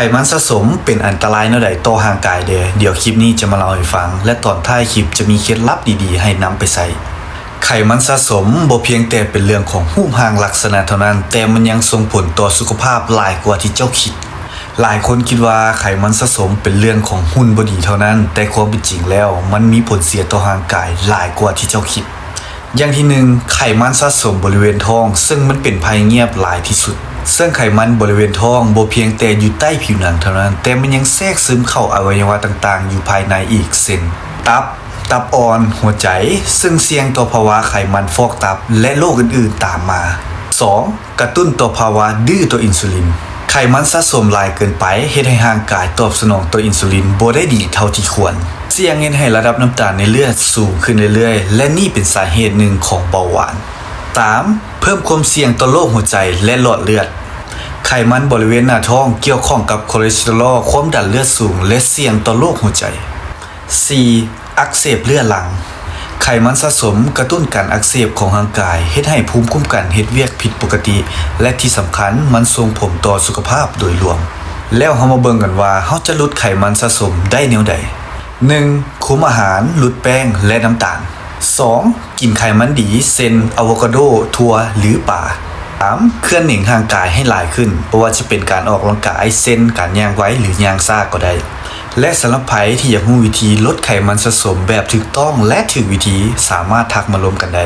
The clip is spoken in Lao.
ໄຂມັນສະສົມເປັນອັນຕະລາຍແນວໃດຕໍ່ຮ່າງກາຍແດ່? ດຽວຄລິບນີ້ຈະມາເລົ່າໃຫ້ຟັງ ແລະ ຕອນທ້າຍຄລິບຈະມີເຄັດລັບດີໆໃຫ້ນຳໄປໃຊ້. ໄຂມັນສະສົມບໍ່ພຽງແຕ່ເປັນເລື່ອງຂອງຮູບຮ່າງລັກສະນະເທົ່ານັ້ນ, ແຕ່ມັນຍັງສົ່ງຜົນຕໍ່ສຸຂະພາບຫຼາຍກວ່າທີ່ເຈົ້າຄິດ. ຫຼາຍຄົນຄິດວ່າໄຂມັນສະສົມເປັນເລື່ອງຂອງຫຸ່ນບໍ່ດີເທົ່ານັ້ນ, ແຕ່ຄວາມເປັນຈິງແລ້ວມັນມີຜົນເສຍຕໍ່ຮ່າງກາຍຫຼາຍກວ່າທີ່ເຈົ້າຄິດ. ຢ່າງທີໜຶ່ງ, ໄຂມັນສະສົມບໍລິເວນທ້ອງ, ເຊິ່ງມັນເປັນໄພງຽບຫຼາຍທີ່ສຸດ. ເຊິ່ງໄຂມັນບໍລິເວນທ້ອງບໍ່ພຽງແຕ່ຢູ່ໃຕ້ຜິວໜັງເທົ່ານັ້ນ, ແຕ່ມັນຍັງແຊກຊຶມເຂົ້າອະໄວຍະວະຕ່າງໆຢູ່ພາຍໃນອີກ, ເຊັ່ນ ຕັບ, ຕັບອ່ອນ, ຫົວໃຈ, ເຊິ່ງສ່ຽງຕໍ່ພາວະໄຂມັນຟອກຕັບ ແລະ ໂລກອື່ນໆຕາມມາ. ສອງ, ກະຕຸ້ນຕໍ່ພາວະດື້ຕໍ່ອິນຊູລິນ. ໄຂມັນສະສົມຫຼາຍເກີນໄປເຮັດໃຫ້ຮ່າງກາຍຕອບສະໜອງຕໍ່ອິນຊູລິນບໍ່ໄດ້ດີເທົ່າທີ່ຄວນ, ສ່ຽງເຮັດໃຫ້ລະດັບນ້ຳຕານໃນເລືອດສູງຂຶ້ນເລື້ອຍໆ ແລະ ນີ້ເປັນສາເຫດໜຶ່ງຂອງເບົາຫວານ. ສາມ, ເພີ່ມຄວາມສ່ຽງຕໍ່ໂລກຫົວໃຈ ແລະ ຫຼອດເລືອດ. ໄຂມັນບໍລິເວນໜ້າທ້ອງກ່ຽວຂ້ອງກັບຄໍເລສເຕີຣອລ, ຄວາມດັນເລືອດສູງ ແລະ ສ່ຽງຕໍ່ໂລກຫົວໃຈ. ສີ່, ອັກເສບເຮື້ອລັງ. ໄຂມັນສະສົມກະຕຸ້ນການອັກເສບຂອງຮ່າງກາຍ, ເຮັດໃຫ້ພູມຄຸ້ມກັນເຮັດວຽກຜິດປົກກະຕິ ແລະ ທີ່ສຳຄັນ, ມັນສົ່ງຜົນຕໍ່ສຸຂະພາບໂດຍລວມ. ແລ້ວເຮົາມາເບິ່ງກັນວ່າເຮົາຈະຫຼຸດໄຂມັນສະສົມໄດ້ແນວໃດ. ໜຶ່ງ, ຄຸມອາຫານ, ຫຼຸດແປ້ງ ແລະ ນ້ຳຕານ. ສອງ, ກິນໄຂມັນດີ ເຊັ່ນ ອາໂວຄາໂດ, ຖົ່ວ ຫຼື ປາ. ສາມ, ເຄື່ອນເໜັງຮ່າງກາຍໃຫ້ຫຼາຍຂຶ້ນ, ບໍ່ວ່າຈະເປັນການອອກກຳລັງກາຍ, ເຊັ່ນ ການຍ່າງໄວ ຫຼື ຍ່າງຊ້າກໍໄດ້. ແລະ ສຳລັບໃຜທີ່ຢາກຮູ້ວິທີລົດໄຂມັນສະສົມແບບຖືກຕ້ອງ ແລະ ຖືກວິທີ, ສາມາດທັກມາລົມກັນໄດ້.